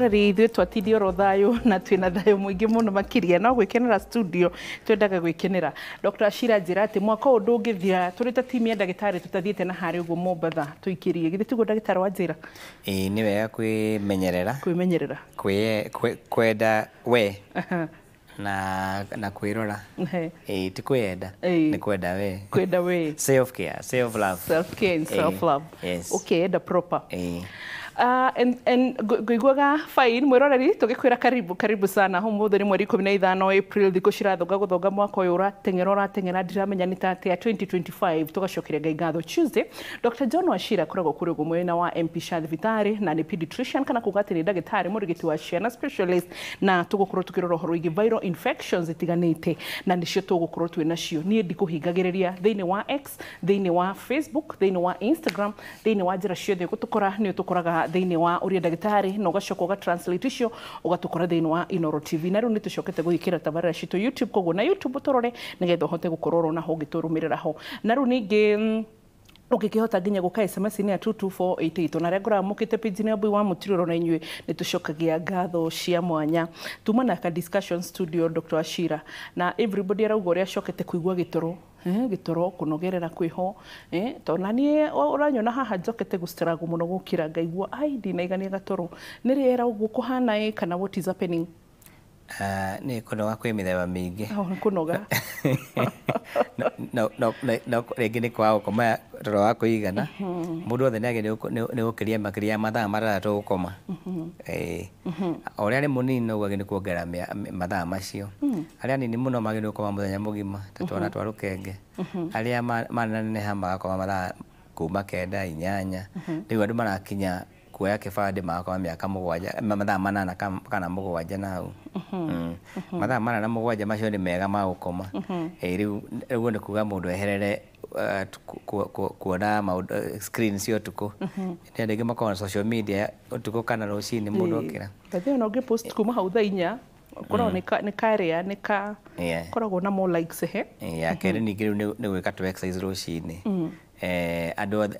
Mwĩroreri, ithuĩ twatindio oro thayũ na twĩna thayũ mũingĩ mũno makĩria, no gwĩkenera studio twendaga gwĩkenera. Dr. Shira, njĩra atĩ mwaka ũyũ ndũngĩthira tũrĩ ta timu ya ndagĩtarĩ tũtathiĩte na harĩa ũguo Mombatha tũikĩrie. Githĩ tiguo, ndagĩtarĩ wa njĩra? Ĩĩ, nĩ wega kwĩmenyerera. Kwĩmenyerera. Kwenda we na kwĩrora. Ĩĩ, ti kwĩyenda. Nĩ kwenda we. Kwenda we. Self care, self love. Self care and self love. Yes. Ũkĩenda proper. Ĩĩ. And ngũiguaga fine. Mwĩroreri, tũgĩkwĩra karibu, karibu sana. Ũmũthĩ nĩ mweri 15 April, thikũ cirathonga gũthonga, mwaka ũyũ ũrateng'era ũrateng'era, ndiramenya nĩ ta atĩa 2025. Tũgacokeria Ngai ngatho. Tuesday, Dr. John Wachira akoragwo kũrĩ ũguo mwena wa MP Sha thibitarĩ, na nĩ pediatrician, kana kuga atĩ nĩ ndagĩtarĩ mũrigiti wa ciana, specialist, na tũgũkorwo tũkĩrora ũhoro wĩgiĩ viral infections itiganĩte, na nĩcio tũgũkorwo twĩ nacio. Niĩ ndikũhingagĩrĩria, thĩinĩ wa X, thĩinĩ wa Facebook, thĩinĩ wa Instagram, thĩinĩ wa njĩra ciothe ũgũtũkora, nĩ ũtũkoraga thĩinĩ wa ũrĩa ndagĩtarĩ, na ũgacoka ũga translate icio ũgatũkora thĩinĩ wa Inoro TV. Na rĩu nĩ tũcokete gũgĩkĩra tabarĩra citũ YouTube, koguo na YouTube tũrore nĩgetha ũhote gũkorwo ũrona ho ũgĩtũrũmĩrĩra ho. Na rĩu ningĩ ũngĩkĩhota nginya gũka SMS-inĩ ya 22488, ona arĩa ngoraga mũkĩte page-inĩ ya Mbui wa Mũtirũrũ, na inyuĩ nĩ tũcokagia ngatho cia mwanya. Tuma na ka discussion studio, Dr. Ashira, na everybody arauga ũrĩa acokete kũigua gĩtoro, gĩtoro kũnogerera kwĩho, tondũ na niĩ ũranyona haha njokete gũstruggle mũno gũkĩra, ngaigua ai ndinaigania gatoro, nĩ rĩera ũguo kũhana ĩ, kana what is happening? Nĩ kũnoga kwĩ mĩthemba mĩingĩ. Oh, nĩ kũnoga. No rĩngĩ nĩ kwaga gũkoma toro wa kũigana. Mũndũ wothe nĩ agĩrĩirwo nĩ gũkĩria makĩria ya mathaa 6 gũkoma. Ĩĩ. O ũrĩa arĩ mũnini noguo agĩrĩirwo nĩ kuongerera mathaa macio. Arĩa anini mũno magĩrĩirwo gũkoma mũthenya mũgima ta twana twa rũkenge. Arĩa maneneha magakoma mathaa kuma 9, 8. Rĩu andũ marakinya kuoya kĩbandĩ magakoma mĩaka 7, mathaa 8 kana 7 na hau. Mathaa 8 7 macio nĩ mega ma gũkoma. Ĩĩ, rĩu ũguo nĩ kuga mũndũ eherere kuona maũndũ screen cia ũtukũ. Nĩ andũ aingĩ makoragwo na social media ũtukũ kana rũcinĩ mũndũ okĩra. By the way, ona ũngĩ post kuma hau thaa 4 koragwo nĩ karĩa nĩ ka koragwo na more likes he. Ĩĩ, ya kerĩ ningĩ rĩu nĩ gwĩka tũ exercise rũcinĩ. Andũ othe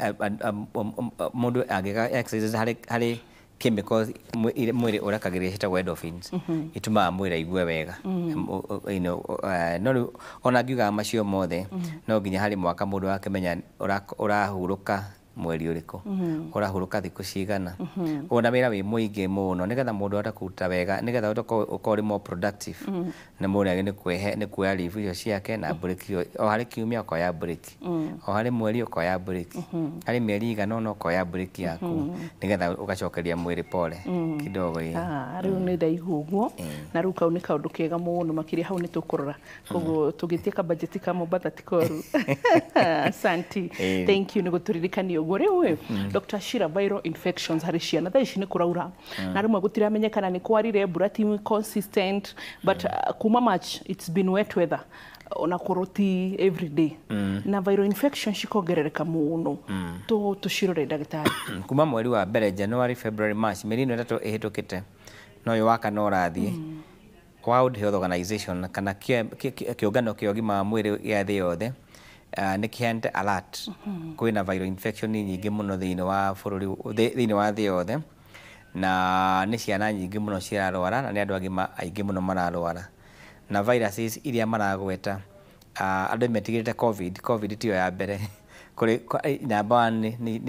mũndũ angĩka exercise harĩ chemicals mwĩrĩ ũrekagĩrĩria ciĩtagwo endorphins, itũmaga mwĩrĩ aigue wega. No rĩu ona ngiugaga macio mothe, no nginya harĩ mwaka mũndũ akĩmenya ũrahurũka mweri ũrĩkũ, ũrahurũka thikũ cigana, ona wĩra wĩ mũingĩ mũno, nĩgetha mũndũ ahote kũruta wega, nĩgetha ũhote ũkorwo ũrĩ more productive, na mũndũ agĩrĩirwo nĩ kuoya leave icio ciake na break icio. O harĩ kiumia ũkoya break, o harĩ mweri ũkoya break, harĩ mĩeri igana ũna ũkoya break yaku, nĩgetha ũgacokeria mwĩrĩ pole kidogo, ĩĩ. Ah, rĩu nĩ ndaigua ũguo, na rĩu kau nĩ kaũndũ kega mũno makĩria, hau nĩ tũkũrora, koguo tũgĩtie kabajeti ka Mombatha ti koru. Asante. Thank you nĩ gũtũririkania ũguo. Rĩu ĩ, Dr. Shira, viral infections harĩ ciana, thaa ici nĩ kũraura na rĩmwe gũtiramenyekana nĩ kwarire mbura ti consistent, but kuma March it's been wet weather, ona korwo ti every day, na viral infection cikongerereka mũno. Tũcirore, ndagĩtarĩ. Kuma mweri wa mbere, January, February, March, mĩeri ĩno 3 ĩhĩtũkĩte, no ũyũ wa kana ũrathiĩ, World Health Organization kana kĩũngano kĩa ũgima wa mwĩrĩ gĩa thĩ yothe nĩ kĩheanĩte alert kwĩna viral infection nyingĩ mũno thĩinĩ wa bũrũri, thĩinĩ wa thĩ yothe, na nĩ ciana nyingĩ mũno cirarwara na nĩ andũ agima aingĩ mũno mararwara. Na viruses iria maragweta, andũ metigĩrĩte COVID. COVID tiyo ya mbere kũrĩ number one nĩ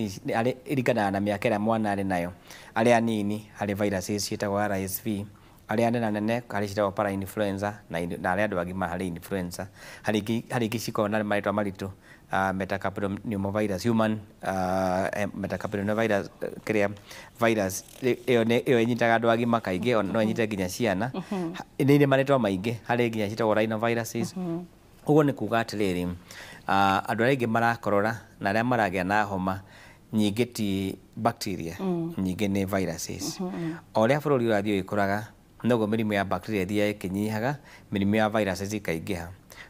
ĩringanaga na mĩaka ĩrĩa mwana arĩ nayo. Arĩa anini harĩ viruses ciĩtagwo RSV, arĩa anene nene harĩ ciĩtagwo parainfluenza, na arĩa andũ agima harĩ influenza. Harĩ ingĩ cikoragwo na marĩtwa maritũ, metapneumovirus, human metapneumovirus, kĩrĩa virus ĩyo nĩ ĩyo ĩnyitaga andũ agima kaingĩ, ona no ĩnyite nginya ciana. Nĩ irĩ marĩtwa maingĩ, harĩ nginya ciĩtagwo rhinoviruses. Ũguo nĩ kuga atĩrĩrĩ, andũ arĩa aingĩ marakorora na arĩa maragĩa na homa nyingĩ ti bacteria, nyingĩ nĩ viruses. O ũrĩa bũrũri ũrathiĩ ũgĩkũraga, noguo mĩrimũ ya bacteria ĩthiaga ĩkĩnyihaga, mĩrimũ ya viruses ĩkaingĩha.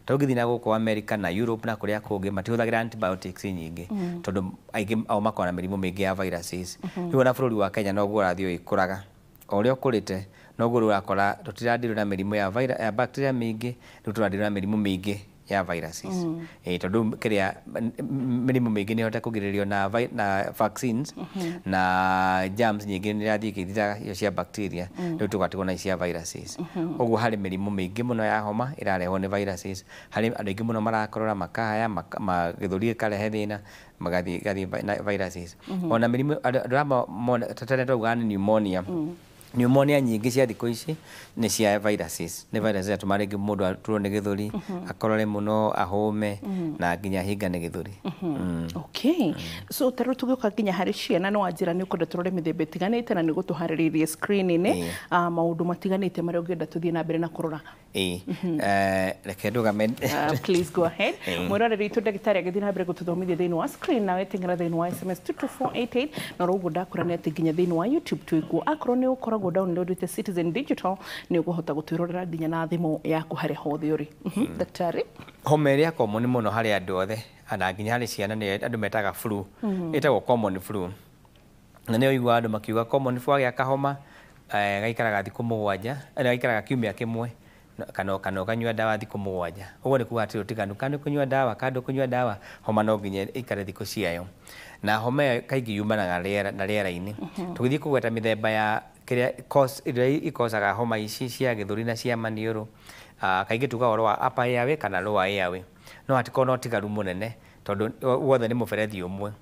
Ta ũngĩthiĩ na gũkũ America na Europe na kũrĩa kũngĩ, matihũthagĩra antibiotics nyingĩ, tondũ aingĩ ao makoragwo na mĩrimũ mĩingĩ ya viruses. Rĩu ona bũrũri wa Kenya noguo ũrathiĩ ũgĩkũraga, o ũrĩa ũkũrĩte noguo rĩu ũrakora tũtiradirwo na mĩrimũ ya bacteria mĩingĩ, rĩu tũradirwo na mĩrimũ mĩingĩ. ya viruses. Tondu kiria mĩrimũ mĩingĩ nĩ ĩhote kũgirĩrĩrio na vaccines, na germs nyingĩ nĩ irathiĩ ikĩthiraga icio cia bacteria, rĩu tũgatigwo na ici cia viruses. Ũguo harĩ mĩrimũ mĩingĩ mũno ya homa ĩrarehwo nĩ viruses. Harĩ andũ aingĩ mũno marakorora, makahaya, gĩthũri gĩkarehe thĩna, magathiĩ gathiĩ na viruses. Ona mĩrimũ andũ arĩa mona tene twaugaga nĩ pneumonia. Pneumonia nyingĩ cia thikũ ici nĩ cia viruses. Nĩ viruses ciatũma rĩngĩ mũndũ aturwo nĩ gĩthũri, akorore mũno, ahũme na nginya ahingane gĩthũri. Okay. So ta rĩu tũgĩũka nginya harĩ ciana, nĩ wanjĩra nĩ ũkwenda tũrore mĩthemba ĩtiganĩte na nĩ gũtũharĩrĩirie screen-inĩ maũndũ matiganĩte marĩa ũngĩenda tũthiĩ na mbere na kũrora. Ĩĩ. Reke ndũgame. Please go ahead. Mwĩroreri witũ, ndagĩtarĩ agĩthiĩ na mbere gũtũthomithia thĩinĩ wa screen, nawe teng'era thĩinĩ wa SMS 22488, na ũguo ndakwĩra nĩ atĩ nginya thĩinĩ wa YouTube twĩkuo. Akorwo nĩ ũkoragwo downloadĩte Citizen Digital, nĩ ũkũhota gũtwĩrorera nginya na thimũ yaku harĩa hothe ũrĩ. Daktari. Homa ĩrĩa common mũno harĩ andũ othe na nginya harĩ ciana nĩ andũ metaga flu. Ĩtagwo common flu. Na nĩ ũiguaga andũ makiuga common flu agĩa kahoma gaikaraga thikũ 7, gaikaraga kiumia kĩmwe, kana ũkanyua ndawa thikũ 7. Ũguo nĩ kuga atĩ ũtiganu kana kũnyua ndawa kana kũnyua ndawa, homa no nginya ĩikare thikũ ciayo. Na homa ĩyo kaingĩ yumanaga na rĩera-inĩ. Tũgĩthiĩ kũgweta mĩthemba ya kĩrĩa cause ĩrĩa ikocaga homa ici cia gĩthũri na cia maniũrũ, kaingĩ tugaga ũhoro wa upper airway kana lower airway, no hatikorwo na ũtigaru mũnene tondũ wothe nĩ mũberethi ũmwe.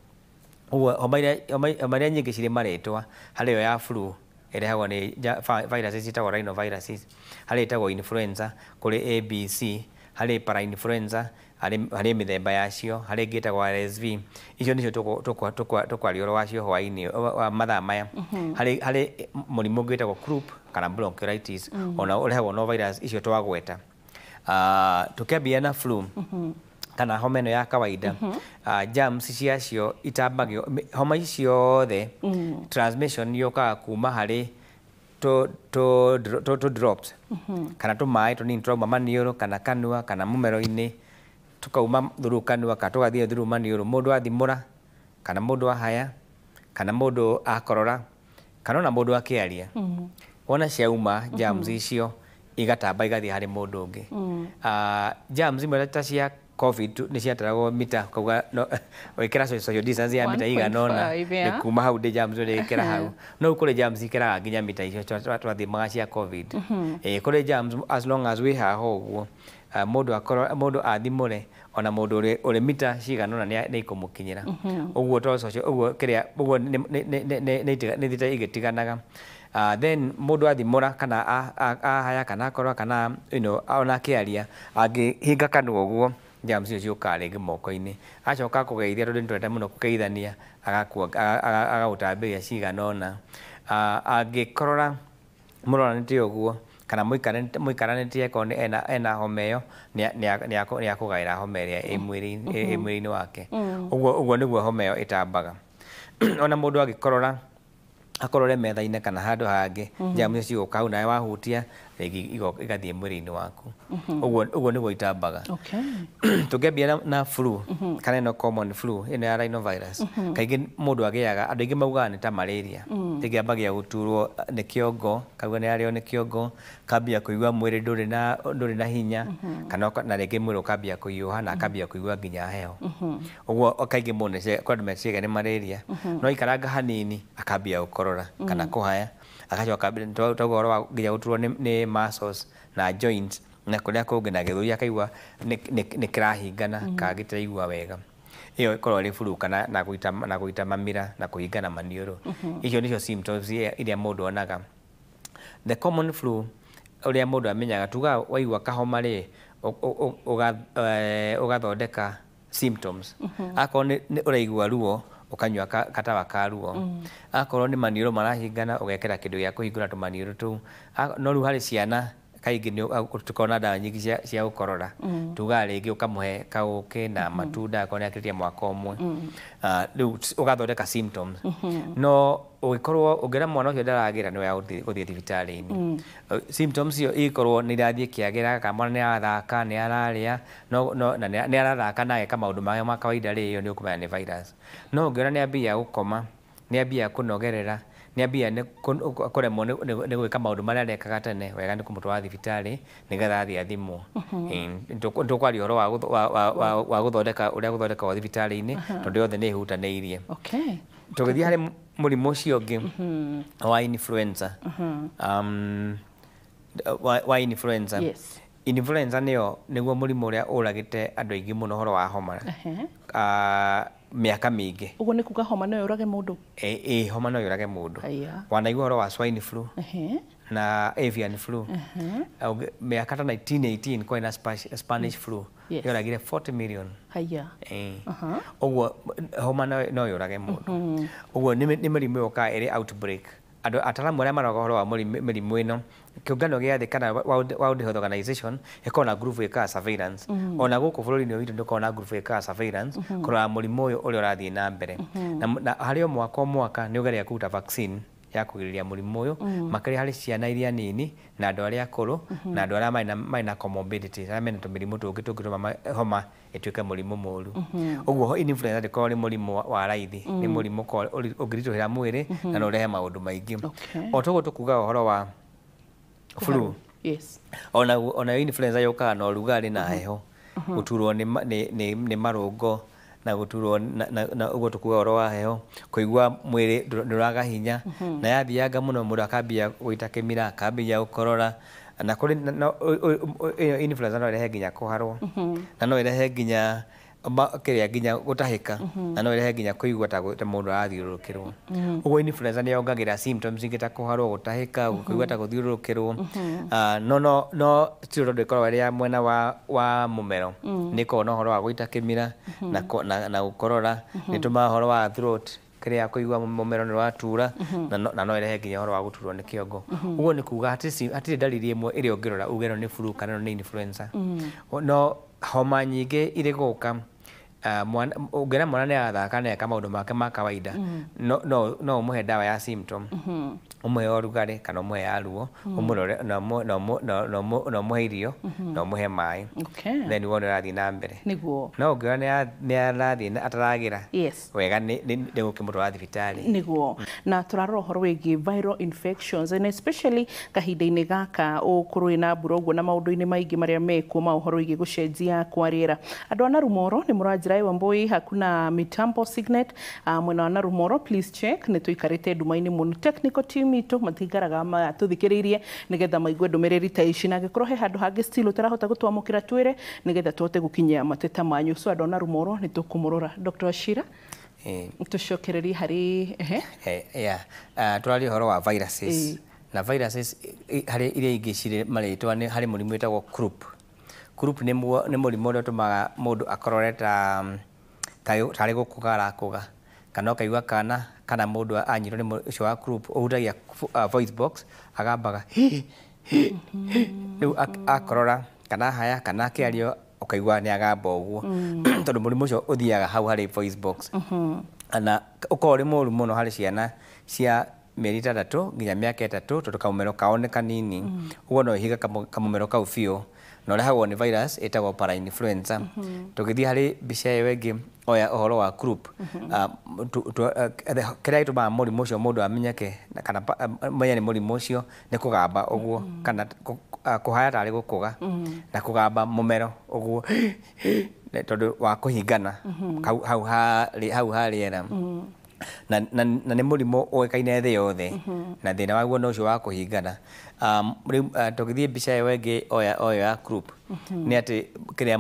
Ũguo homa iria nyingĩ cirĩ marĩtwa, harĩ ĩyo ya flu ĩrehagwo nĩ viruses ciĩtagwo rhinoviruses, harĩ ĩtagwo influenza, kũrĩ ABC, harĩ parainfluenza, harĩ mĩthemba yacio, harĩ ĩngĩ ĩtagwo RSV. Icio nĩcio tũkwaria ũhoro wacio hwaĩ-inĩ wa mathaa maya. Harĩ mũrimũ ũngĩ wĩtagwo croup kana bronchiolitis, ona ũrehagwo no virus icio twagweta. Tũkĩambia na flu kana homa ĩno ya kawaida, germs ciacio itambagio, homa ici ciothe transmission yũkaga kuma harĩ tũ drops kana tũmaĩ tũnini tũrauma maniũrũ kana kanua kana mũmero-inĩ, tũkauma through kanua kana tũgathiĩ through maniũrũ. Mũndũ athimũra kana mũndũ ahaya kana mũndũ akorora kana ona mũndũ akĩaria, wona ciauma germs icio igatamba igathiĩ harĩ mũndũ ũngĩ. Germs imwe ta cia COVID nĩ ciataragwo mita, kauga no wĩkĩra social distance ya mita igana ũna 1.5, nĩ kuma hau ndĩ germs ũrĩkĩra hau. No rĩu kũrĩ germs ikĩraga nginya mita icio twathimaga cia COVID. Kũrĩ germs as long as wĩ haha ũguo, mũndũ akorwo mũndũ athimũre ona mũndũ ũrĩ mita cigana ũna nĩ ikũmũkinyĩra. Ũguo to social ũguo kĩrĩa ũguo nĩ ithiĩte igĩtiganaga. Then mũndũ athimũra kana ahaya kana akorora kana ona akĩaria, angĩhinga kanua ũguo, germs icio ciũkaga rĩngĩ moko-inĩ, acoka kũgeithia, tondũ nĩtwendete mũno kũgeithania, agagũtambĩria cigana ũna. Angĩkorora mũroranĩte ũguo kana mũikaranĩtie, akorwo nĩ ena homa ĩyo, nĩ akũgaĩra homa ĩrĩa ĩ mwĩrĩ-inĩ wake. Ũguo nĩguo homa ĩyo ĩtambaga. Ona mũndũ angĩkorora akorore metha-inĩ kana handũ hangĩ, germs icio cigũka hau, nawe wahutia rĩngĩ igathiĩ mwĩrĩ-inĩ waku. Ũguo nĩguo itambaga. Tũngĩambia na flu kana ĩno common flu ĩno ya rhinovirus, kaingĩ mũndũ agĩaga, andũ aingĩ maugaga nĩ ta malaria. Rĩngĩ ambagia gũturwo nĩ kĩongo, kauga nĩ arĩo nĩ kĩongo, kambia kũigua mwĩrĩ ndũrĩ na hinya, kana na rĩngĩ mwĩrĩ ũkambia kũhiũha na akambia kũigua nginya heho. Ũguo kaingĩ mũndũ kwĩ andũ meciria nĩ malaria, no aikaranga hanini akambia gũkorora kana kũhaya, agacoka twauga ũhoro wa nginya gũturwo nĩ muscles na joints na kũrĩa kũngĩ, na gĩthũri akaigua nĩ kĩrahingana kana gĩtiraigua wega. Ĩyo ĩkoragwo ĩrĩ flu kana na gũita mamira na kũhingana maniũrũ. Icio nĩcio symptoms iria mũndũ onaga. The common flu, ũrĩa mũndũ amenyaga, tugaga waigua kahoma rĩ, ũgathondeka symptoms. Akorwo nĩ ũraigua ruo, ũkanyua katawa ka ruo. Akorwo nĩ maniũrũ marahingana, ũgekĩra kĩndũ gĩa kũhingũra tũmaniũrũ tũu. No rĩu harĩ ciana kaingĩ nĩ tũkoragwo na ndawa nyingĩ cia gũkorora. Tugaga rĩngĩ ũkamũhe kaũkĩ na matunda akorwo nĩ akĩrĩtie mwaka ũmwe. Rĩu ũgathondeka symptoms, no ũngĩkorwo ũngĩona mwana ũcio ndaragĩra, nĩ wega gũthiĩ thibitarĩ-inĩ. Symptoms icio ingĩkorwo nĩ irathiĩ ikĩagĩra kana mwana nĩ arathaka, nĩ ararĩa no, na nĩ arathaka na ageka maũndũ make ma kawaida rĩ, ĩyo nĩ ũkũmenya nĩ virus. No ũngĩona nĩ ambia gũkoma, nĩ ambia kũnogerera, Nĩ ambia nĩ kũremwo nĩ gwĩka maũndũ marĩa arekaga tene, wega nĩ kũmũtwara thibitarĩ nĩgetha athiĩ athimwo. Tũkwaria ũhoro wa gũthondeka ũrĩa gũthondekagwo thibitarĩ-inĩ, tondũ yothe nĩ ĩhutanĩirie. Tũgĩthiĩ harĩ mũrimũ ũcio ũngĩ wa influenza, wa influenza. Influenza nĩyo nĩguo mũrimũ ũrĩa ũragĩte andũ aingĩ mũno ũhoro wa homa mĩaka mĩingĩ. Ũguo nĩ kuga homa no yũrage mũndũ? Ĩ, homa no yũrage mũndũ. Wanaigua ũhoro wa swine flu na avian flu. Mĩaka ta 1918 kwarĩ na Spanish flu yoragire 40 million. Ũguo homa no yũrage mũndũ. Ũguo nĩ mĩrimũ yũkaga ĩrĩ outbreak. Andũ ataramu arĩa maroraga ũhoro wa mĩrimũ ĩno, kĩũngano gĩa thĩ kana World Health Organization ĩkoragwo na group ĩkaga surveillance. Ona gũkũ bũrũri-inĩ witũ nĩ ũkoragwo na group ĩkaga surveillance kũrora mũrimũ ũyũ ũrĩa ũrathiĩ na mbere. Na harĩ o mwaka o mwaka nĩ ũgeragia kũruta vaccine ya kũgirĩrĩria mũrimũ ũyũ, makĩria harĩ ciana iria nini na andũ arĩa akũrũ na andũ arĩa marĩ na comorbidities, arĩa mena tũmĩrimũ tũngĩ tũngĩtũma homa ĩtuĩke mũrimũ mũru. Ũguo influenza ndĩkoragwo nĩ mũrimũ wa raithi, nĩ mũrimũ ũngĩritũhĩra mwĩrĩ na no ũrehe maũndũ maingĩ. O toguo tũkugaga ũhoro wa flu. Ona influenza yũkaga na ũrugarĩ na heho, gũturwo nĩ marũngo na gũturwo na ũguo tũkuga ũhoro wa heho, kũigua mwĩrĩ ndũraga hinya, na yathianga mũno mũndũ akambia gũita kĩmira, akambia gũkorora, na kũrĩ ĩyo influenza no ĩrehe nginya kũharwo, na no ĩrehe nginya kĩrĩa nginya gũtahĩka, na no ĩrehe nginya kũigua ta mũndũ arathiũrũrũkĩrwo. Ũguo influenza nĩ yongagĩrĩra symptoms ingĩ ta kũharwo, gũtahĩka, kũigua ta gũthiũrũrũkĩrwo. No still tondũ ĩkoragwo ĩrĩ ya mwena wa mũmero, nĩ ĩkoragwo na ũhoro wa gũita kĩmira na gũkorora, nĩ ĩtũmaga ũhoro wa throat, kĩrĩa kũigua mũmero nĩ ũratura, na no ĩrehe nginya ũhoro wa gũturwo nĩ kĩongo. Ũguo nĩ kuga hatirĩ ndariri ĩmwe ĩrĩa ũngĩrora uge ĩno nĩ flu kana ĩno nĩ influenza. No homa nyingĩ irĩ gũka, ũngĩona mwana nĩ arathaka na eka maũndũ make ma kawaida, no ũmũhe ndawa ya symptom, ũmũhe ũrugarĩ kana ũmũhe ya ruo, ũmũrore na ũmũhe irio na ũmũhe maĩ, then wone ũrathiĩ na mbere. No ũngĩona nĩ arathiĩ ataragĩra wega, nĩ gũkĩmũtwara thibitarĩ. Nĩguo. Na tũrarora ũhoro wĩgiĩ viral infections and especially kahinda-inĩ gaka ũkũrĩ na mbura ũguo na maũndũ-inĩ maingĩ marĩa mekuo ma ũhoro wĩgiĩ gũcenjia kwa rĩera. Andũ a Narumoro nĩ mũranjĩra Wambui hakuna mitambo signet mwena wa Narumoro, please check nĩ tũikarĩte nduma-inĩ mũno. Technical team itũ matikaraga matũthikĩrĩirie nĩgetha maigue ndũmĩrĩri ta ici, na angĩkorwo he handũ hangĩ still ũtarahota gũtwamũkĩra twĩre nĩgetha tũhote gũkinyia mateta manyu. So andũ a Narumoro nĩ tũkũmũrora. Dr. Wachira, tũcokererie harĩ tũraria ũhoro wa viruses, na viruses harĩ iria ingĩ cirĩ marĩtwa nĩ harĩ mũrimũ wĩtagwo croup. Croup nĩ mũrimũ ũrĩa ũtũmaga mũndũ akorore tarĩ gũkũga arakũga, kana ũkaigua kana mũndũ anyitwo nĩ ũcio wa croup ũhutagia voice box, agambaga rĩu akorora kana haya kana akĩario ũkaigua nĩ agamba ũguo, tondũ mũrimũ ũcio ũthiaga hau harĩ voice box. Na ũkoragwo ũrĩ mũru mũno harĩ ciana cia mĩeri 6 nginya mĩaka 3, tondũ kamũmero kao nĩ kanini. Ũguo no ĩhinge kamũmero kau biũ, na ũrehagwo nĩ virus ĩtagwo parainfluenza. Tũgĩthiĩ harĩ mbica ĩyo ĩngĩ oya ũhoro wa croup, kĩrĩa gĩtũmaga mũrimũ ũcio mũndũ amenyeke kana menye nĩ mũrimũ ũcio nĩ kũgamba ũguo, kana kũhaya tarĩ gũkũga na kũgamba mũmero ũguo, tondũ wa kũhingana hau ha rĩera. Na nĩ mũrimũ ũĩkaine thĩ yothe, na thĩna waguo no ũcio wa kũhingana. Rĩu tũgĩthiĩ mbica ĩyo ĩngĩ oyo ya croup, nĩ atĩ kĩrĩa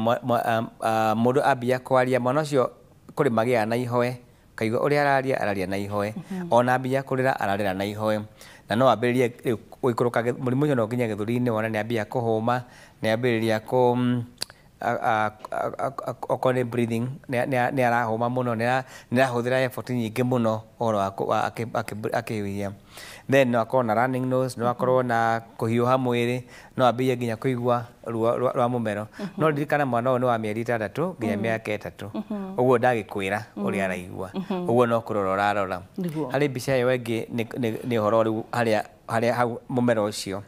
mũndũ ambia kwaria, mwana ũcio kũrĩ magĩaga na ihoe, kaigua ũrĩa araria araria na ihoe, ona ambia kũrĩra ararĩra na ihoe, na no ambĩrĩrie rĩu gũikũrũka mũrimũ ũcio no nginya gĩthũri-inĩ, wona nĩ ambia kũhũma, nĩ ambĩrĩria okorwo nĩ breathing nĩ arahũma mũno, nĩ arahũthĩra effort nyingĩ mũno ũhoro wa akĩhuhia. Then no akorwo na running nose, no akorwo na kũhiũha mwĩrĩ, no ambĩrĩrie nginya kũigua ruo rwa mũmero. No ririkana mwana ũyũ nĩ wa mĩeri 6 nginya mĩaka 3, ũguo ndagĩkwĩra ũrĩa araigua, ũguo no kũrora ũrarora. Harĩ mbica ĩyo ĩngĩ nĩ ũhoro rĩu harĩa hau mũmero ũcio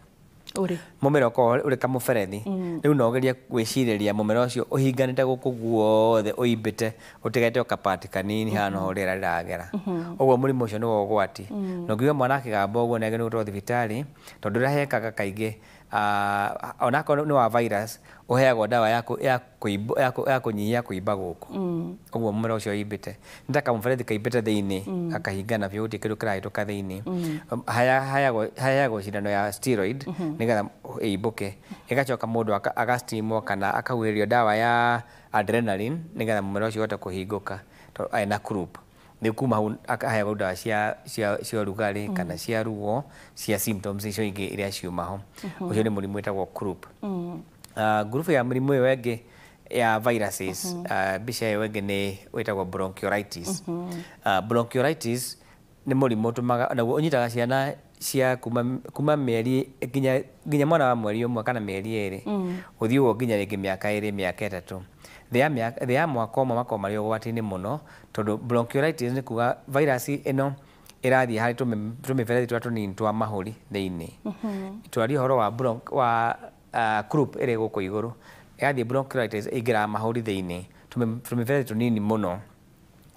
Ũrĩ Mũmera ũkoragwo ũrĩ kamũberethi. Rĩu no ũgerie gwĩcirĩria mũmera ũcio ũhinganĩte gũkũ guothe, ũimbĩte, ũtigĩte o kapati kanini haha noho rĩera rĩragera. Ũguo mũrimũ ũcio nĩwo ũgwati. Na ũngiuga mwana akĩgamba ũguo nĩ agĩrĩirwo gũtwarwo thibitarĩ, tondũ ũrĩa hekaga kaingĩ, onakorwo nĩ wa virus, ũheagwo ndawa ya kũnyihia kũimba gũkũ. Ũguo mũmera ũcio ũimbĩte nĩ ta kamũberethi kaimbĩte thĩinĩ, gakahingana biũ, gũtirĩ kĩndũ kĩrahĩtũka thĩinĩ. Haheagwo cindano ya steroid nĩgetha ĩimbũke, ĩgacoka mũndũ agastimwo kana akahuhĩrio ndawa ya adrenaline nĩgetha mũmera ũcio ũhote kũhingũka, tondũ ena croup. Rĩu kuma hau akaheagwo ndawa cia ũrugarĩ kana cia ruo, cia symptoms icio ingĩ iria ciuma ho. Ũcio nĩ mũrimũ wĩtagwo croup. Ngurubu ya mũrimũ ĩyo ĩngĩ ya viruses, mbica ĩyo ĩngĩ nĩ wĩtagwo bronchiolitis. Bronchiolitis nĩ mũrimũ ũtũmaga, naguo ũnyitaga ciana cia kuma mĩeri nginya mwana wa mweri 1 kana mĩeri 2, gũthiĩ ũguo nginya rĩngĩ mĩaka 2, mĩaka 3. Thĩ ya mwaka 1 makoragwo marĩ ũgwati-inĩ mũno, tondũ bronchiolitis nĩ kuga virus ĩno ĩrathiĩ harĩ tũmĩberethi tũrĩa tũnini twa mahũri thĩinĩ. Twaria ũhoro wa croup ĩrĩ gũkũ igũrũ, ĩrathiĩ bronchiolitis ĩingĩraga mahũri thĩinĩ, tũmĩberethi tũnini mũno.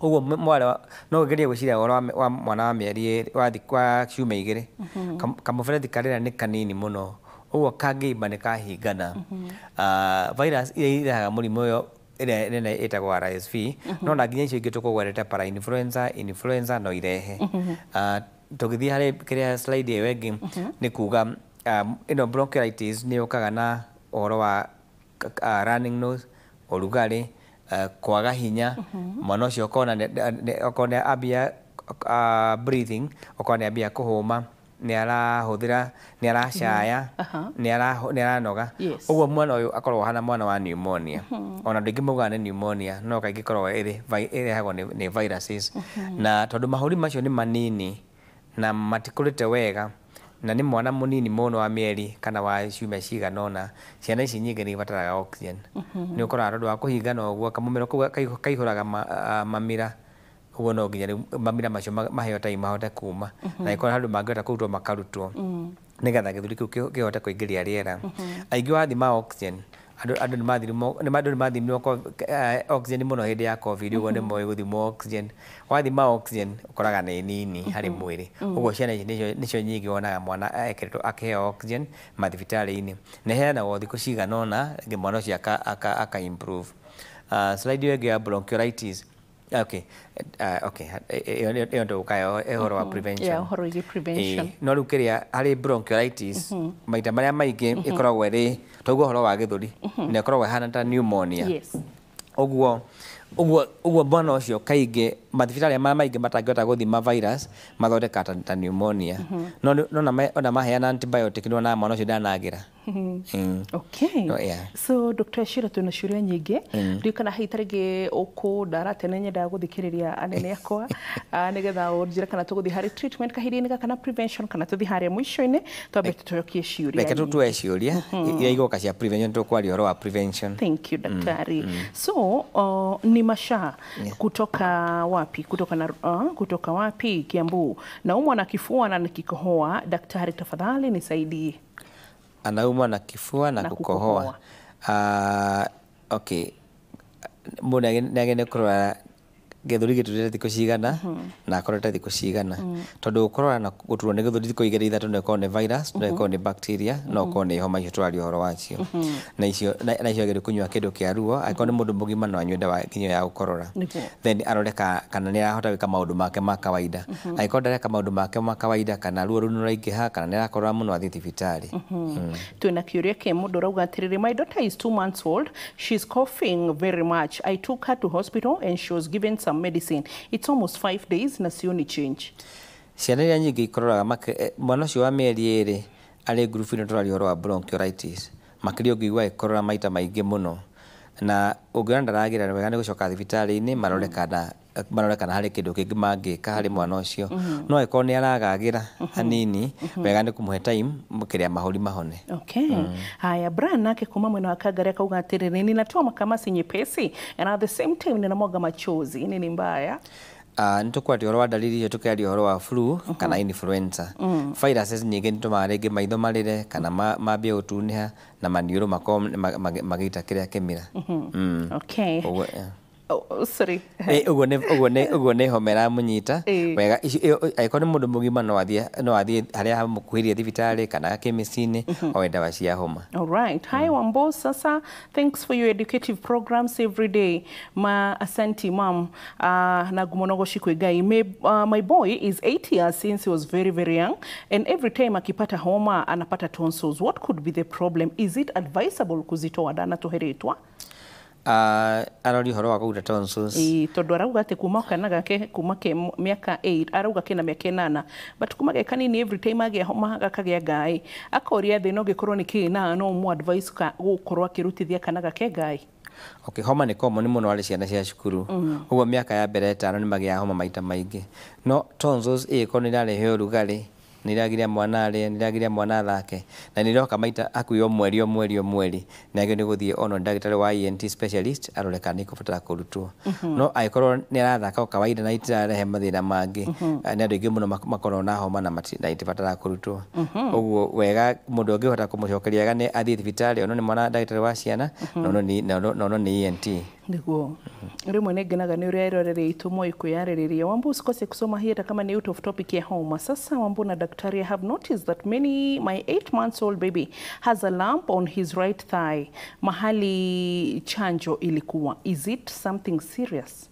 Ũguo mwana no ũgerie gwĩciria ũhoro wa mwana wa mĩeri 2, wa ciumia 2, kamũberethi karĩa nĩ kanini mũno, ũguo kangĩimba nĩ kahingana. Virus iria irehaga mũrimũ ũyũ ĩrĩa nene ĩtagwo RSV, no na nginya icio ingĩ tũkũgwerete, parainfluenza, influenza no irehe. Tũgĩthiĩ harĩ kĩrĩa slide ĩyo ĩngĩ, nĩ kuga ĩno bronchiolitis nĩ yũkaga na ũhoro wa running nose, ũrugarĩ, kwaga hinya, mwana ũcio ũkona okorwo nĩ ambia breathing, okorwo nĩ ambia kũhũma, nĩ arahũthĩra, nĩ aracaya, nĩ aranoga. Ũguo mwana ũyũ akoragwo ahana mwana wa pneumonia. Ona andũ aingĩ maugaga nĩ pneumonia, no kaingĩ ĩkoragwo ĩrĩ ĩrehagwo nĩ viruses. Na tondũ mahũri macio nĩ manini na matikũrĩte wega, na nĩ mwana mũnini mũno wa mĩeri kana wa ciumia cigana ũna, ciana ici nyingĩ nĩ ibataraga oxygen. Nĩ ũkoraga tondũ wa kũhingana ũguo, kamũmero kau kaihũraga mamira, ũguo no nginya rĩu mamira macio maheo time mahote kuma, na ĩkorwo handũ mangĩhota kũrutwo makarutwo nĩgetha gĩthũri kĩu kĩhote kũingĩria rĩera. Aingĩ wathima oxygen, andũ nĩ mathimirwo oxygen mũno hĩndĩ ya COVID, ũguo nĩ moĩ gũthimwo oxygen. Wathima oxygen ũkoraga nĩ nini harĩ mwĩrĩ. Ũguo ciana ici nĩcio nyingĩ wonaga mwana ekĩrĩtwo akĩheo oxygen mathibitarĩ-inĩ, na ĩheanagwo thikũ cigana ũna rĩngĩ mwana ũcio aka improve. Slide ĩyo ĩngĩ ya bronchiolitis. Okay, okay, ĩyo ndũgũkayo ũhoro wa prevention. Yeah, ũhoro wĩgiĩ prevention. No rĩu kĩrĩa harĩ bronchiolitis, maita marĩa maingĩ ĩkoragwo ĩrĩ twaigua ũhoro wa gĩthũri, na ĩkoragwo ĩhana ta pneumonia. Ũguo mwana ũcio kaingĩ mathibitarĩ marĩa maingĩ matangĩhota gũthima virus mathondekaga ta pneumonia. No ona maheana antibiotic nĩ wonaga mwana ũcio ndanagĩra. Okay. No, yeah. So Dr. Shira, twĩna ciũria nyingĩ. Ndiũĩ kana hihi ta rĩngĩ ũkũndara tene, nyendaga gũthikĩrĩria anene akwa, nĩgetha ũnjĩre kana tũgũthiĩ harĩ treatment kahinda-inĩ gaka na prevention, kana tũthiĩ harĩa mũico-inĩ twambe tũcokie ciũria. Reke tuoe ciũria iria igũka cia prevention, tũkwaria ũhoro wa prevention. Thank you, daktari. So ni Masha kutoka wapi? Kutoka wapi? Kiambu. Naumwa na kifua na nikikohoa, daktari tafadhali nisaidie. Anaumwa na kifua na Na kukohoa. Okay. Mũndũ nĩ agĩrĩire kũrora gĩthũri gĩturĩte thikũ cigana na akorete thikũ cigana, tondũ gũkorora na gũturwo nĩ gĩthũri thikũ 2 3 no ĩkorwo nĩ virus, no ĩkorwo nĩ bacteria, no ĩkorwo nĩ homa icio tũraria ũhoro wacio. Na icio agĩrĩirwo kũnyua kĩndũ kĩa ruo. Angĩkorwo nĩ mũndũ mũgima no anyue ndawa nginya ya gũkorora, then arore kana nĩ arahota gwĩka maũndũ make ma kawaida. Angĩkorwo ndareka maũndũ make ma kawaida, kana ruo rũu nĩ rũraingĩha, kana nĩ arakorora mũno, athiĩ thibitarĩ. Twĩna kĩũria kĩa mũndũ ũrauga atĩrĩrĩ, my daughter is 2 months old, she's coughing very much, I took her to hospital and she was given some medicine, it's almost 5 days na sioni change. Ciana iria nyingĩ ikororaga, mwana ũcio wa mĩeri 2 arĩ ngurubu-inĩ tũraria ũhoro wa bronchiolitis, makĩria ũngĩigua ĩkorora maita maingĩ mũno na ũngĩona ndaragĩra wega, nĩ gũcoka thibitarĩ-inĩ marore kana harĩ kĩndũ kĩngĩ mangĩka harĩ mwana ũcio. No angĩkorwo nĩ aragagĩra hanini, wega nĩ kũmũhe time kĩrĩa mahũri mahone. Okay. Haya, Brian nake kuma mwena wa Kagari akauga atĩrĩrĩ, ninatoa makamasi nyepesi and at the same time ninamwaga machozi, nini mbaya? Nĩ tũkwaria ũhoro wa ndariri icio, tũkĩaria ũhoro wa flu kana influenza. Viruses nyingĩ nĩ itũmaga rĩngĩ maitho marĩre kana mambie gũtunĩha na maniũrũ makorwo magĩita kĩrĩa kĩmira. Okay. Ũguo, Oh, sorry. Ũguo nĩ homa ĩramũnyita wega. Angĩkorwo nĩ mũndũ mũgima, no athiĩ harĩa hamũkuhĩrĩirie thibitarĩ kana chemist-inĩ oe ndawa cia homa. All right. Hi Wambo, sasa thanks for your educative programs every day. Ma asanti mom. Na gumonogo shikwe gai. My boy is 8 years since he was very very young, and every time akipata homa anapata tonsils. What could be the problem? Is it advisable kuzitoa dana tuheretwa? Arori ũhoro wa kũruta tonsils. Ĩĩ, tondũ arauga atĩ kuma kana gake kuma ke mĩaka 8, arauga kena mĩaka 8, but kuma ge kanini every time agĩa homa gakagĩa ngaĩ. Akoria thĩna ũngĩkorwo nĩ kĩĩ, na no mu advice ka gũkorwo akĩrutithia kana gake ngaĩ. Okay, homa nĩ common mũno harĩ ciana cia cukuru. Ũguo mĩaka ya mbere 5 nĩ magĩaga homa maita maingĩ. No tonsils ĩgĩkorwo nĩ irarehe ũrugarĩ, nĩ iragiria mwana arĩe, nĩ iragiria mwana athake, na nĩ iroka maita hakuhĩ o mweri o mweri o mweri, nĩ agĩrĩirwo nĩ gũthiĩ onwo nĩ ndagĩtarĩ wa ENT specialist arore kana nĩ ikũbatara kũrutwo. No angĩkorwo nĩ arathaka o kawaida na itirarehe mathĩna mangĩ, nĩ andũ aingĩ mũno makoragwo na homa na itibataraga kũrutwo. Ũguo wega mũndũ ũngĩhota kũmũcokeria wega nĩ athiĩ thibitarĩ onwo nĩ mwana ndagĩtarĩ wa ciana na ono nĩ ENT. Nĩguo rĩmwe nĩ ngenaga nĩ ũrĩa eroreri aitũ moĩ kwĩyarĩrĩria. Wambu, usikose kusoma hii hata kama ni out of topic ya homa. Sasa Wambu na daktari, I have noticed that many my 8 months old baby has a lump on his right thigh mahali chanjo ilikuwa. Is it something serious?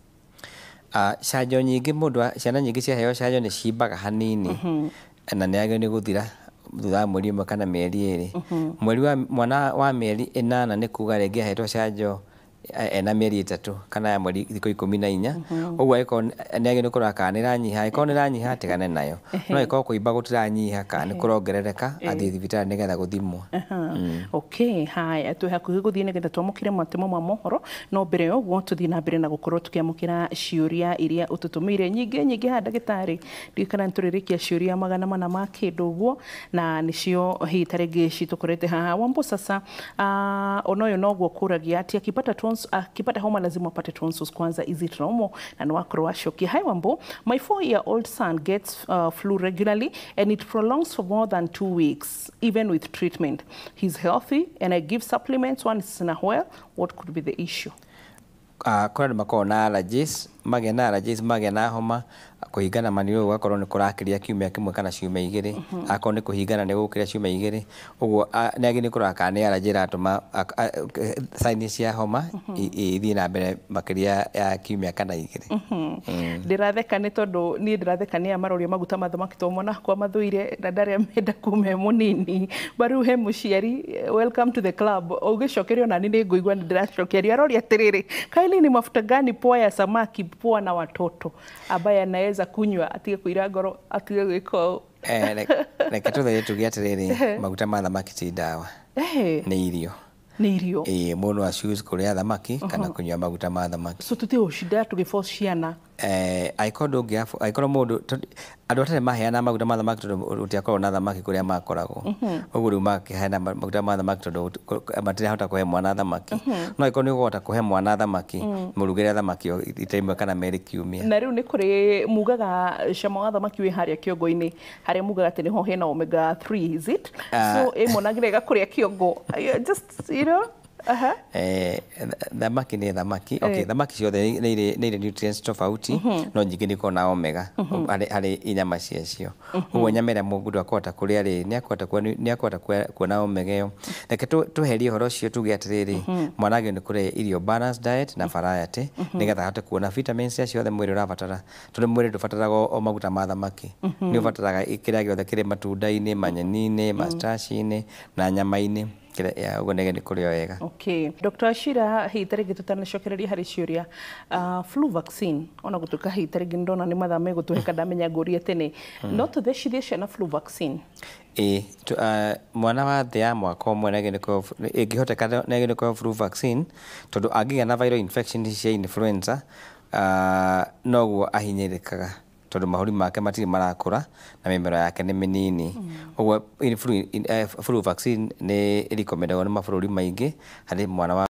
Canjo nyingĩ mũndũ ciana nyingĩ ciaheo canjo nĩ cimbaga hanini na nĩ yagĩrĩirwo nĩ gũthira thutha wa mweri 1 kana mĩeri 2. Mweri wa mwana wa mĩeri 8 nĩ kuga rĩngĩ ahetwo canjo ena mĩeri 3 kana ya mweri thikũ 14. Ũguo angĩkorwo nĩ agĩrĩirwo nĩ kũrora kana nĩ ĩranyiha. Angĩkorwo nĩ ĩranyiha, atigane nayo, no angĩkorwo kũimba gũtiranyiha kana nĩ kũrongerereka, athiĩ thibitarĩ nĩgetha gũthimwo. Okay, haya, twĩ hakuhĩ gũthiĩ nĩgetha twamũkĩre matemo ma mohoro, no mbere ya ũguo tũthiĩ na mbere na gũkorwo tũkĩamũkĩra ciũria iria ũtũtũmĩire nyingĩ nyingĩ haha. Ndagĩtarĩ, ndiũĩ kana nĩtũrĩrĩkia ciũria 400 ma kĩndũ ũguo, na nĩcio hihi ta rĩngĩ citũkorete haha. Wambo, sasa ona ũyũ noguo kũragia atĩ akipata homa lazima apate tonsils kwanza. Is it normal? Na nĩwakorwo wacokia. Hi Wambo, my 4 year old son gets flu regularly and it prolongs for more than 2 weeks even with treatment. He's healthy and I give supplements once in a while. What could be the issue? Kũrĩ andũ makoragwo na allergies, magĩa na allergies, magĩa na homa, kũhingana maniũrũ gũgakorwo nĩ kũrakĩria kiumia 1 kana ciumia 2. Akorwo nĩ kũhingana nĩ gũkĩria ciumia 2 ũguo, nĩ agĩrĩirwo nĩ kũrora kana nĩ allergy ĩratũma sign cia homa ithiĩ na mbere makĩria ya kiumia kana 2. Ndĩratheka nĩ tondũ niĩ ndĩratheka nĩ aya maroria maguta ma thamaki tondũ mwana wakwa mathũire na ndarĩa menda kuma e mũnini. Ba rĩu he mũciari, welcome to the club. Ũgĩcokerio nani nĩ ngũigua nĩ ndĩracokerio. Aroria atĩrĩrĩ, kaili ni mafuta gani poa ya samaki poa na watoto ambaye anaweza kunywa atige kũira ngoro atige gwĩka ũũ? Reke tũtherie tuge atĩrĩrĩ, maguta ma thamaki ti ndawa, nĩ irio. Nĩ irio. Ĩĩ, mũndũ no a-choose kũrĩa thamaki kana kũnyua maguta ma thamaki. So tũtigũcinda tũgĩforce ciana? Angĩkorwo ndũngĩ angĩkorwo mũndũ andũ a tene maheanaga maguta ma thamaki tondũ gũtiakoragwo na thamaki kũrĩa makoragwo. Ũguo rĩu makĩheana maguta ma thamaki tondũ matirahota kũhe mwana thamaki. No angĩkorwo nĩ ũkũhota kũhe mwana thamaki, mũrugĩre thamaki o rita 1 kana 2 kiumia. Na rĩu nĩ kũrĩ mugaga cama wa thamaki wĩ harĩa kĩongo-inĩ, harĩa mugaga atĩ nĩho hena omega 3, is it? So ĩ mwana agĩrega kũrĩa kĩongo. Just aha. Thamaki nĩ thamaki. Okay, thamaki ciothe nĩ irĩ nutrients tofauti, no nyingĩ nĩ ikoragwo na omega harĩ nyama ciacio. Ũguo nyama ĩrĩa mũndũ akũhota kũrĩa rĩ, nĩ akũhota kuona omega ĩyo. Reke tũherie ũhoro ũcio tuge atĩrĩrĩ, mwana agĩrĩirwo nĩ kũrĩa irio balanced diet na variety nĩgetha ahote kuona vitamins iria ciothe mwĩrĩ ũrabatara, tondũ mwĩrĩ ndũbataraga o maguta ma thamaki, nĩ ũbataraga kĩrĩa gĩothe kĩrĩ matunda-inĩ, manyeni-inĩ, ma-starch-inĩ na nyama-inĩ. Ũguo nĩ kũrĩa wega. Okay. Dr. Ashira, hihi ta rĩngĩ tũtanacokereria harĩ ciũria, flu vaccine, ona gũtuĩka hihi ta rĩngĩ ndona nĩ mathaa megũtũhĩka, ndamenya ngũrie tene, no tũthecithie ciana flu vaccine? Ĩĩ, mwana wa thĩ ya mwaka 1 nĩ agĩrĩirwo ĩngĩhoteka nĩ agĩrĩirwo kũheo flu vaccine, tondũ angĩgĩa na viral infection cia influenza, noguo ahinyĩrĩkaga, tondũ mahũri make matirĩ marakũra na mĩmero yake nĩ mĩnini. Ũguo flu vaccine nĩ ĩrecommendagwo nĩ mabũrũri maingĩ harĩ mwana wa